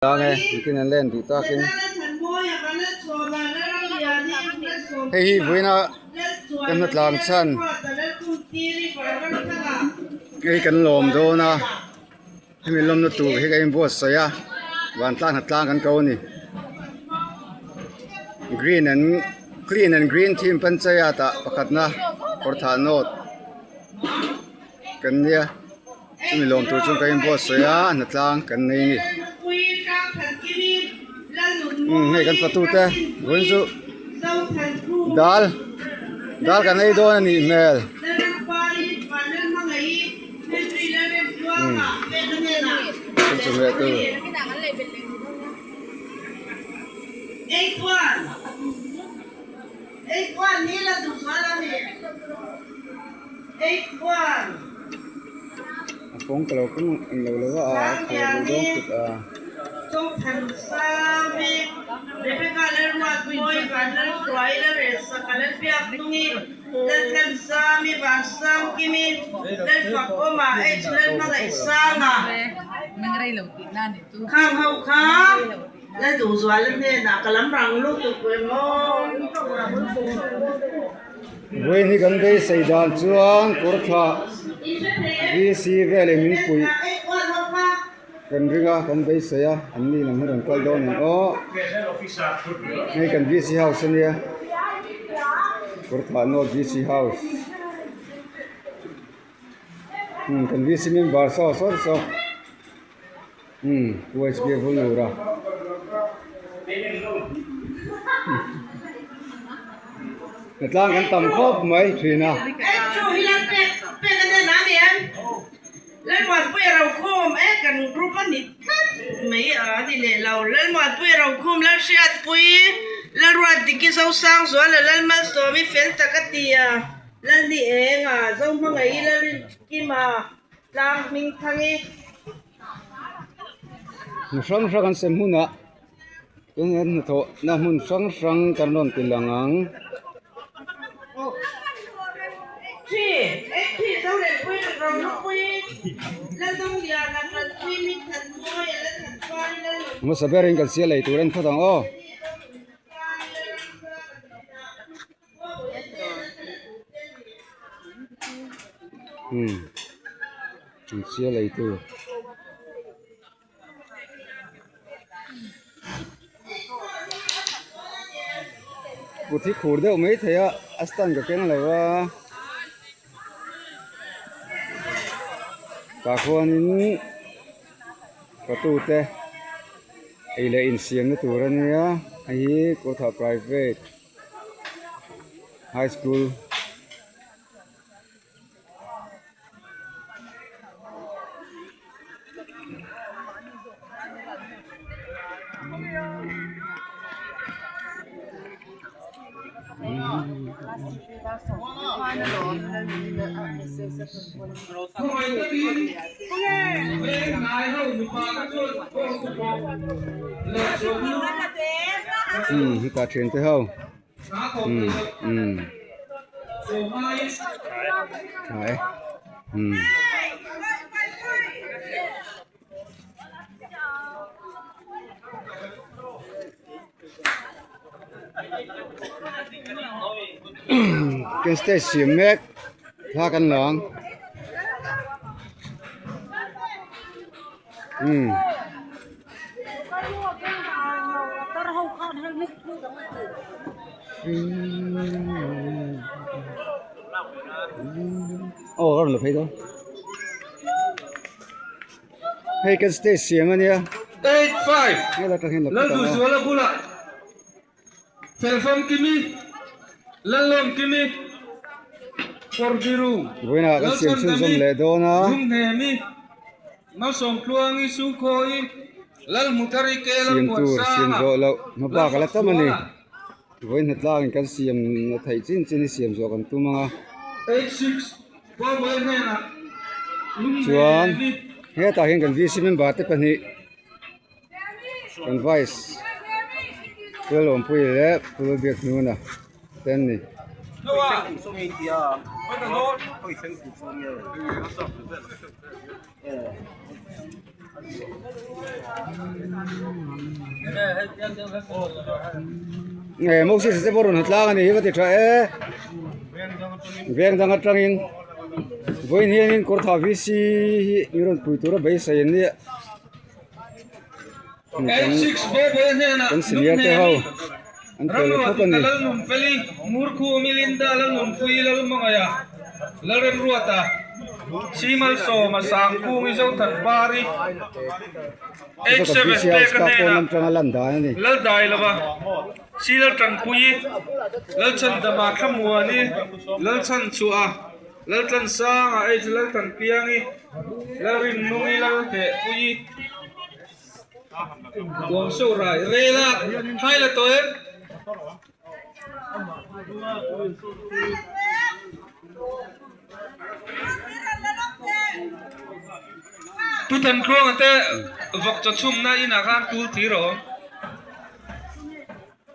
Tlang e, mitin an len duh takin. Hei hi vawiina kan hna tlang chhan hei kan lawm dawn a, hemi lawmna tur hi ka inbuatsaih a, vantlang hna tlang kan ko a ni. Green and clean and green theme panchayat ah pakhatna kawr thah nawt kan nia. Chumi lawm tur chuan ka inbuatsaih a, hnatlang kan nei a ni. Umm hei kan fatu te vawiin chu dal dal kan ei dawn a nih hmel. Umm kan chawhmeh tur. A kawng ka lo kawng eng lo lo a a khur duh dawn kut a. Vawiin hi kan beisei dan chuan kawr thla VC velin min puih kan ring a kan beisei a an ni lam hi rawn kal dawn ang aw hei kan VC house ania kawr thlah nawt VC house umm kan VC member saw saw saw. Umm usb a vul nur a. Hnatlang kan tam khawp mai thin a. Hna hrang hrang an sem hunah tunah hian hnathawh na hmun hrang hrang kan rawn ti lang ang. Hmasa berin kan sial ei tur a ni phawt ang aw. Umm sial ei tur. Kut hi khur deuh mai thei a a stand ka keng lo va tah khuanin fatute ei leh insiamna tur a nia hei hi kawtha private. High school umm heta thian te ho umm umm tha e umm. Kan stage siam mek thla kan la ang umm. Aw ka rawn la phei dawn. Hei kan stage siam a nia. 85 Hei la tang hian la phawt ang aw. Lalduhzuala bulah Felfamkimi, Lallawmkimi, Kawrbiru, Vawiinah kan siam chhunzawm Lalchhandami, leh dawn a. Lungnemi, Malsawmtluangi, Sungkhawi, Lalhmuthari, Siam tur siam Kelalmuansanga, zawh loh hma bak a la tam a ni. Lalfakzuala. Vawiin hnatlangin kan siam a theih chin chin hi siam zawh kan tum ang a. 86 Cowboy hnenah Chuan Lungnemi. hetah hian kan VC member te pahnih kan vice Lalawmpuia leh Pu Lalbiakhnuna te an ni. Nge Moses te pawh rawn ha tlang a ni hi ka ti tha e veng dang atangin vawiin hianin kawr tha VC hi min rawn pui tura beisei an nia kan senior te ho an fel khawp a ni. VC house ka pawn lam tanga lan dan a ni.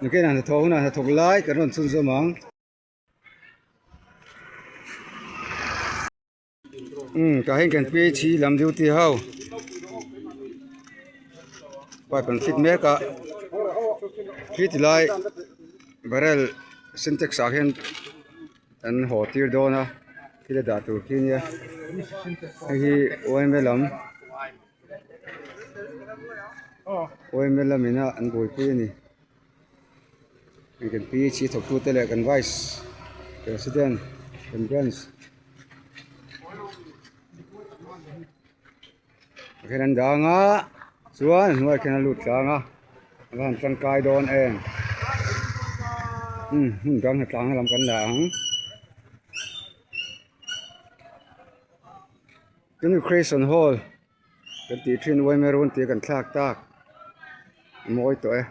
Nakinah hnathawh hunah hnathawk lai kan rawn chhunzawm ang. Umm tah hian kan PHC lam duty ho pipe an fit mek a khi ti lai barrel sintex ah hian an haw tir dawn a thil a dah tur khi ania hei hi yma lam yma lamina an buaipui a ni. Hei kan PHC thawktute leh kan vice president kan branch ah khian an dang a chuan a hnuaiah khian a lut tlang a a va han tangkai dawn em umm hmun dang hnatlang lam kan la ang kan recreation hall. Kan tih thin uaime run tih kan thlak tak a mawi tawh e.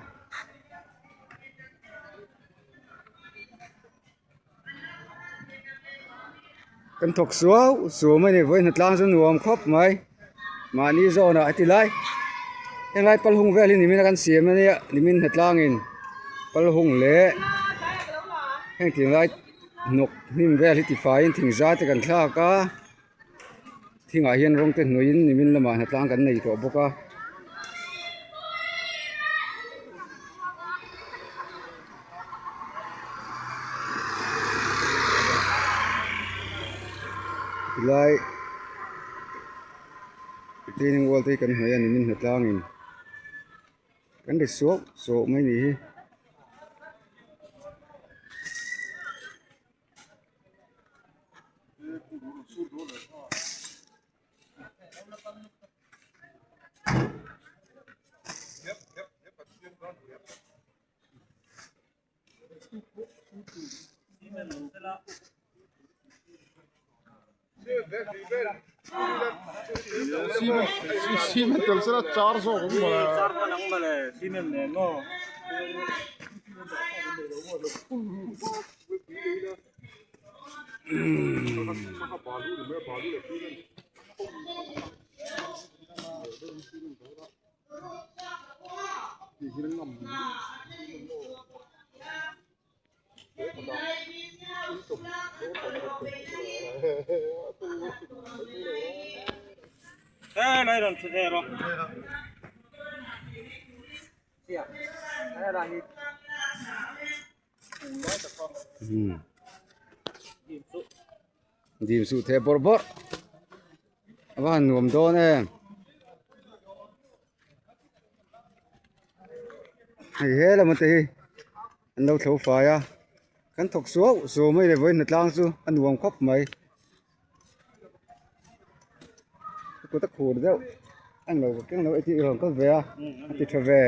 Kan thawk suau suau mai a ni vawiin hnatlang chu nuam khawp mai mahni zawnah heti lai helai pal hung vel hi nimin a kan siam ania nimin hnatlangin pal hung leh heng tinglai hnawk hnim vel hi tifaiin thingzai te kan thlak a. Thingah hian rawng te hnuaiin nimin lamah hnatlang kan nei tawh bawk a. Tilai training wall te hi kan hnaih a nimin hnatlangin kan ri suau suau mai a nih hi. Dim suh thei bawrh bawrh a va han nuam dawn em hei he lam te hi an lo thlo fai a kan thawk suau suau mai le vawiin hnatlang chu a nuam khawp mai kut a khur deuh a ni lo keng lo e tih rawn kal ve a a ti tha ve.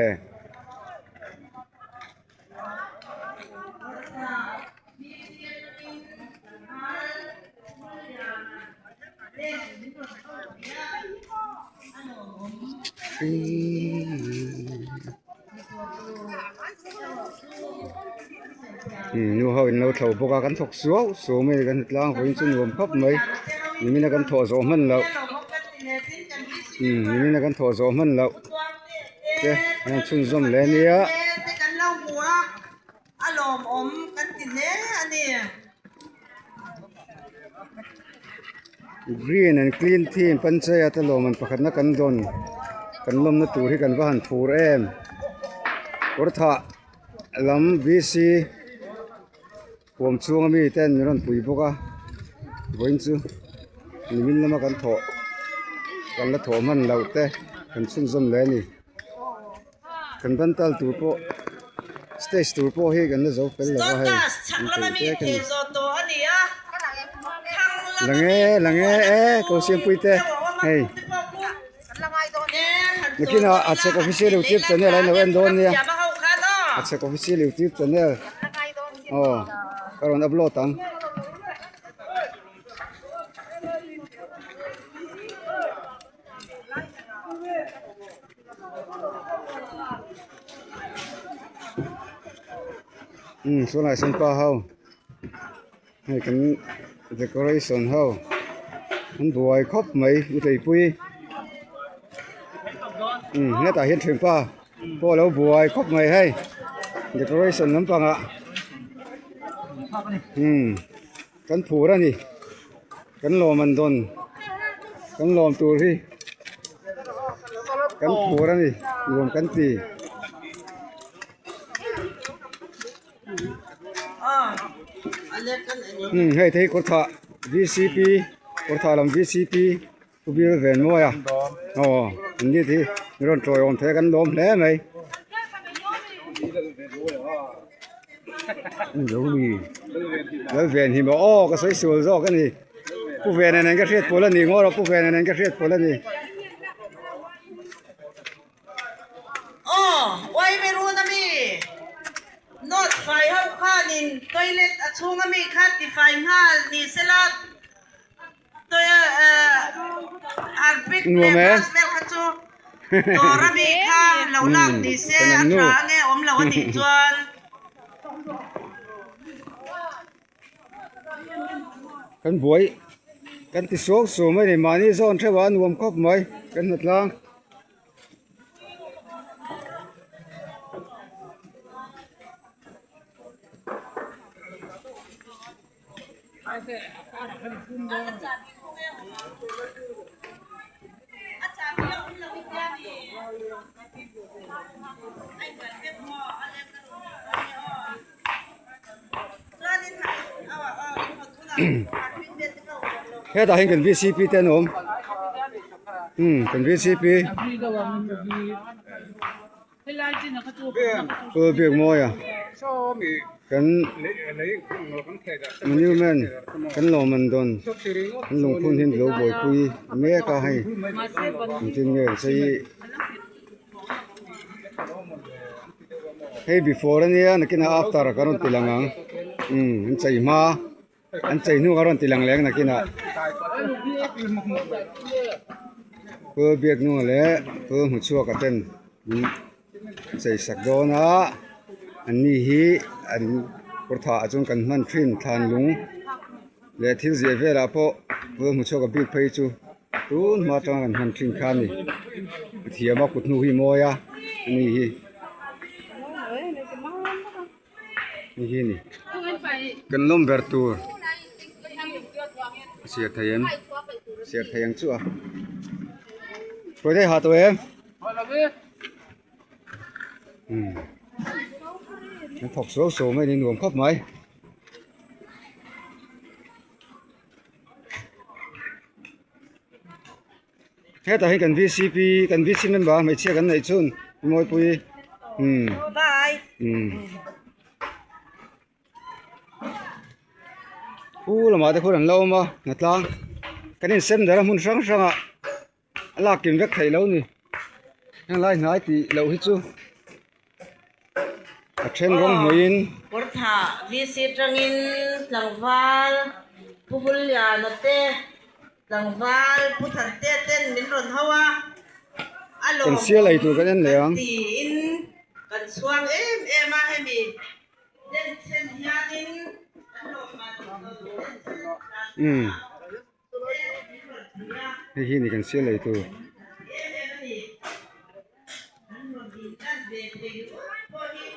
Nu ho in lo thlo bawk a kan thawk suau suau mai a ni kan tlang vawiin chu nuam khawp mai nimin a kan thawh zawh hman loh nimin a kan thawh zawh hman loh te an han chhunzawm leh a nia. Green and clean theme panchayat a lawm an pakhatna kan dawn. Kan lawmna tur hi kan va han phur em. Kawr thah lam VC huam chhunga mi ten min rawn pui bawk a vawiin chu nimin lama kan thawh kan la thawh hman loh te kan chhunzawm leh a ni. Kan ban tal tur pawh stage tur pawh hi kan la zo fel lo va hei an peih mek a ni. Lang e lang e e ko siampui te hei nakinah a chhek official youtube channel a inlo en dawn nia a chhek official youtube channel aw ka rawn upload ang. Umm tunah sawn pa ho hei kan decoration ho an buai khawp mai u tleipui umm hetah hian thianpa pawh a lo buai khawp mai hei decoration lampangah umm. Kan phur a ni kan lawm an dawn kan lawm tur hi kan phur a ni nuam kan ti. Umm hei te hi kawr thah vcp kawr thah lam vcp pu bil ve nuai a aw an ni te hi min rawn tawiawm thei a kan lawm hle mai. Lal ven hi maw aw ka sawi sual zawk a ni pu vena nen ka hriat pawl a ni ngaw rawh pu vena nen ka hriat pawl a ni. Aw uai ve run a mi note fai ho khanin toilet a chhung a mi kha ti fai nghal ni sela harpic leh brush vel kha chu dawr a mi kha lo lak ni se a tha ange awm lo a nih chuan. Kan buai kan ti suau suau mai a ni mahni zawn theuh ah a nuam khawp mai kan hna tlang. Hetah hian kan vcp te an awm umm kan vcp Pu Biakmawia kan monument kan lawm an dawn an lungphun hi an lo buaipui mek a hei engtin nge an sawi hei before ania nakinah after kan rawn ti lang ang umm an chei hma. An chei hnung a rawn ti lang leng nakinah Pu Biaknunga leh Pu Hmuchhuaka ten an chei sak dawn a an ni hi an kawr thah ah chuan kan hman thin thlan lung leh thil ziah velah pawh Pu Hmuchhuaka bik phei chu tun hma atanga kan hman thin kha a ni a thiam a kut hnu hi mawi a ani hi. Hei hi a ni kan lawm ber tur a chhiar thei em chhiar thei ang chu a hruai daih ha tawh em umm an thawk suau suau mai a ni nuam khawp mai. Hetah hian kan vcp kan vc member hmeichhia kan neih chhun Mawipui umm umm pu lamah te khuan an la awm a hnatlang kan insem darh a hmun hrang hrangah a lak kim vek theih lo ni heng lai hnai tih loh hi chu a then rawng hmuhin Kawr thah vc tangin tlangval Pu Vulliana te Tlangval Pu Thante ten min rawn ho a, a Kan sial ei tur kan en leh ang. tiin kan chhuang em em a, hemi denchhen hianin kan lawmman denchhen Umm hei hi ni kan sial ei tur. em em a ni. An rawn inlan ve thei rual pawh hi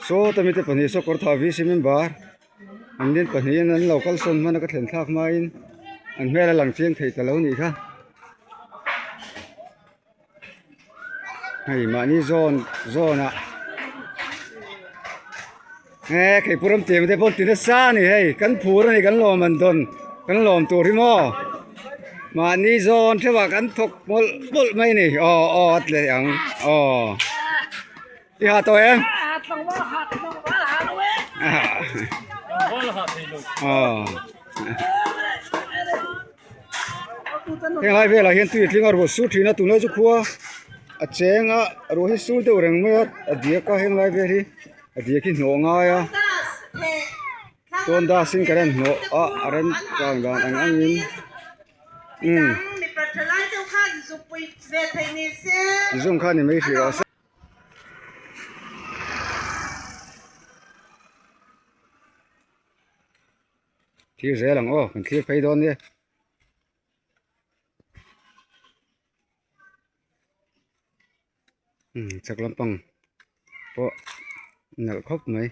Saw te mite pahnih saw kawr tha VC member an nin pahnihin an lo kal sawn hman a ka thlen thlak hmain an hmel a lang chiang thei ta lo nih kha. Hei mahni zawn zawnah he keipawh ram tiang te pawh ti nasa a ni hei kan phur a ni kan lawm an dawn kan lawm tur hi maw mahni zawn theuhah kan thawk mawlh mawlh mai a ni aw aw a tleh ang aw i ha tawh em aw. Heng lai velah hian tui a tling a ruah sur thin a tunlai chu khua a cheng a ruah hi sur deuh reng mai a a diak a heng lai vel hi a diak hi hnawh ngai a chuan dust in kan hnawh a a rem tlang dan ang ang in umm zung kha ni mai hrih rawh se. Thlir zel ang aw kan thlir phei dawn nia. Umm chak lampang pawh nalh khawp mai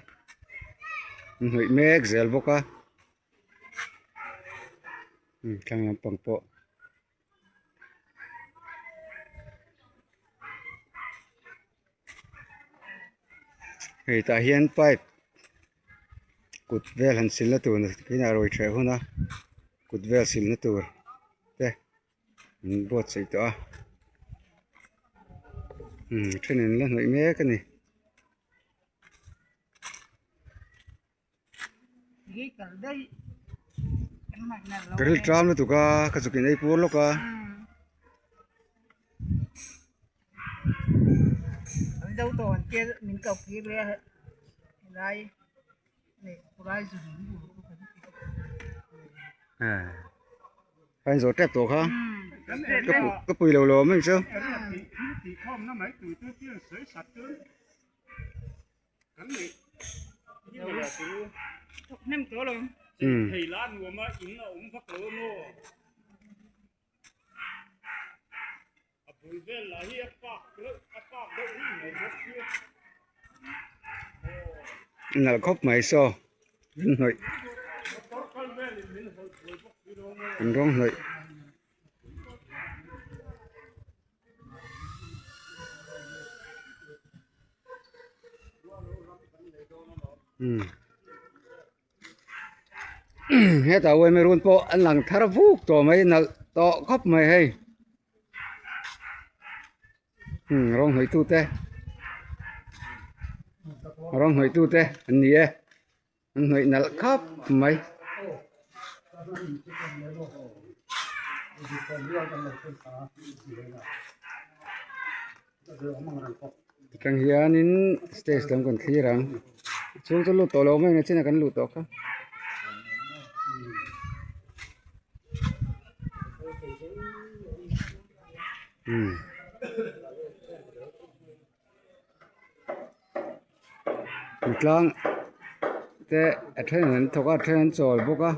an hnawih mek zel bawk a umm thlang lampang pawh. Hei tah hian pipe kut vel han silna tur inah rawi threh hun a kut vel silna tur te an buatsaih tawh a umm thenin an la hnawih mek a ni. Ka ril tlam lutuk a ka zuk in ei pur lawk a. Kha in zawh tep tawh kha ka pui lo lo mai chu. Nalh khawp mai saw an hnawih an rawng hnawih. Hetah uaime run pawh an lang thar vuk tawh mai nalh tawh khawp mai hei rawng hnawih tute rawng hnawih tute an ni e an hnawih nalh khawp mai. Atang hianin stage lam kan thlir ang chhung chu lut tawh lo mai ang chin a kan luh tawh kha. Umm. Tlang te a then an thawk a a then an chawl bawk a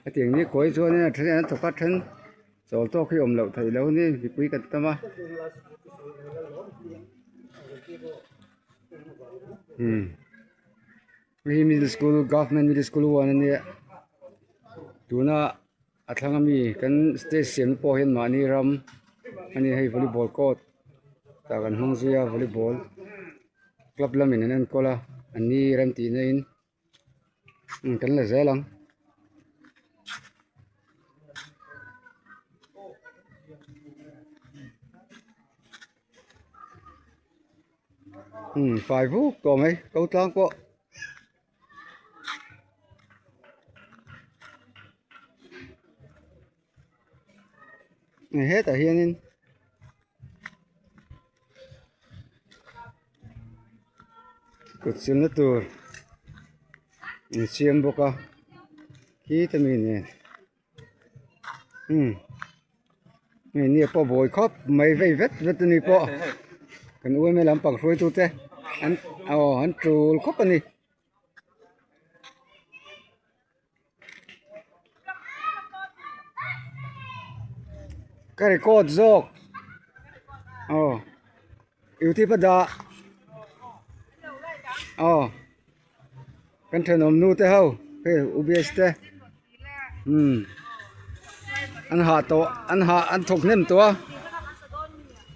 hetiang ni kawi chuanin a then an thawk a a then chawl tawk hi awm loh theih loh a ni mipui kan tam a umm hei hi middle school government middle school one a nia tuna a thlang ami kan stage siam pawh hian mahni ram a ni hei volleyball court tah kan hmang zui a volleyball club lamin an enkawl a an ni rem tih na in kan la zel ang. Umm fai vuk tawh mai ko tlang pawh. Hetah hianin kut silna tur an siam bawk a khita mi nen umm hei nia pawh buai khawp mai vei vet vet a ni pawh kan u emaw lampang hruaitute an aw an tul khawp a ni. Ka record zawk aw youtube a dah aw kan thenawm nu te ho hei ubs te umm an hah tawh an hah an thawk hnem tawh a.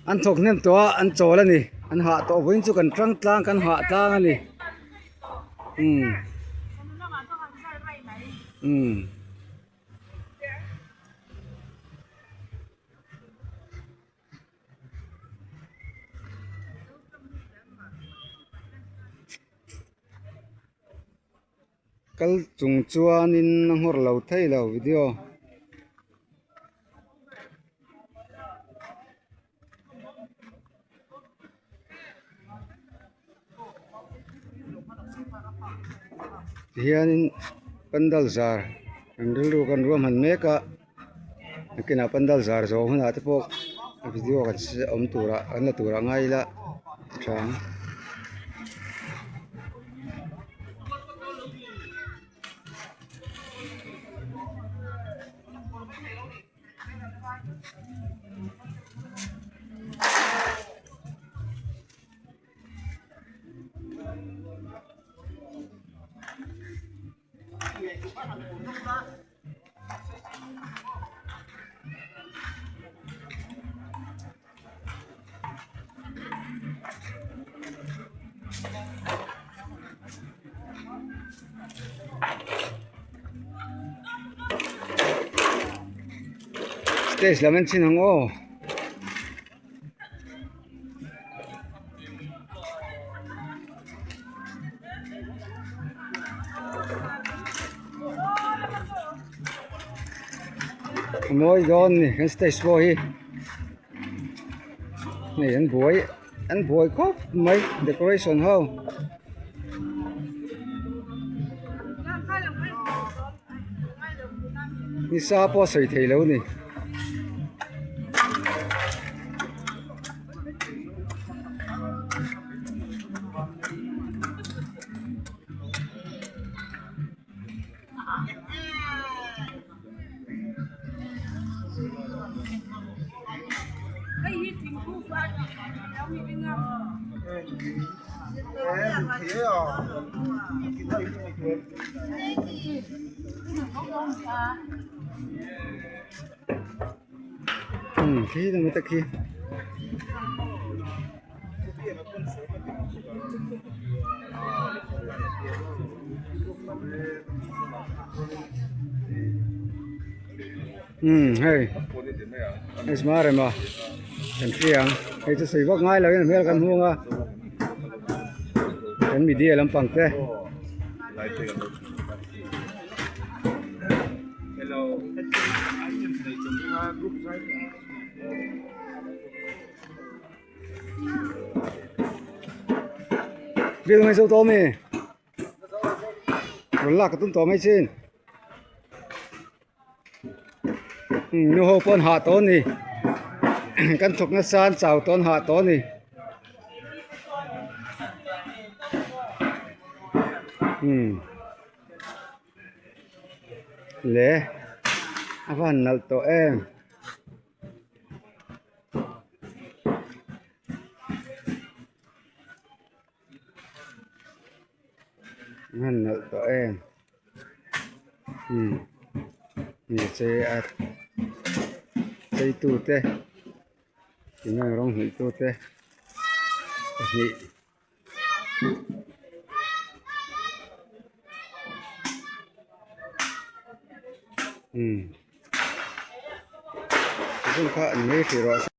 An thawk hnem tawh a an chawl a ni an hah tawh vawiin chu kan tang tlang kan hah tlang a ni umm umm. Kal chung chuanin a nghawr lo thei lo video. Tihianin pandal zar an rilru kan ruahman mek a nakinah pandal zar zawh hunah te pawh video kan awm turah an la turah ngai ila a tha ang. Stage lam en chhin ang aw. A mawi dawn a ni kan stage pawh hi hei an buai an buai khawp mai decoration ho. Nisa pawh a sawi thei lo a ni. Khi là người ta kia umm hei hei smart em a kan hria ang hei chu sawi vak ngai lo in a hmel kan hung a kan media lampang te. Bill mai zo tawh ami rawn lak ka tum tawh mai chin nu ho pawh an hah tawh a ni kan thawk nasa an chau tawh an hah tawh a ni. Le a van nalh tawh em. A van nalh tawh em umm mi chei a chei tu te eng nge rawng hnawih tu te pahnih. Umm kha an mei hrih rawh se.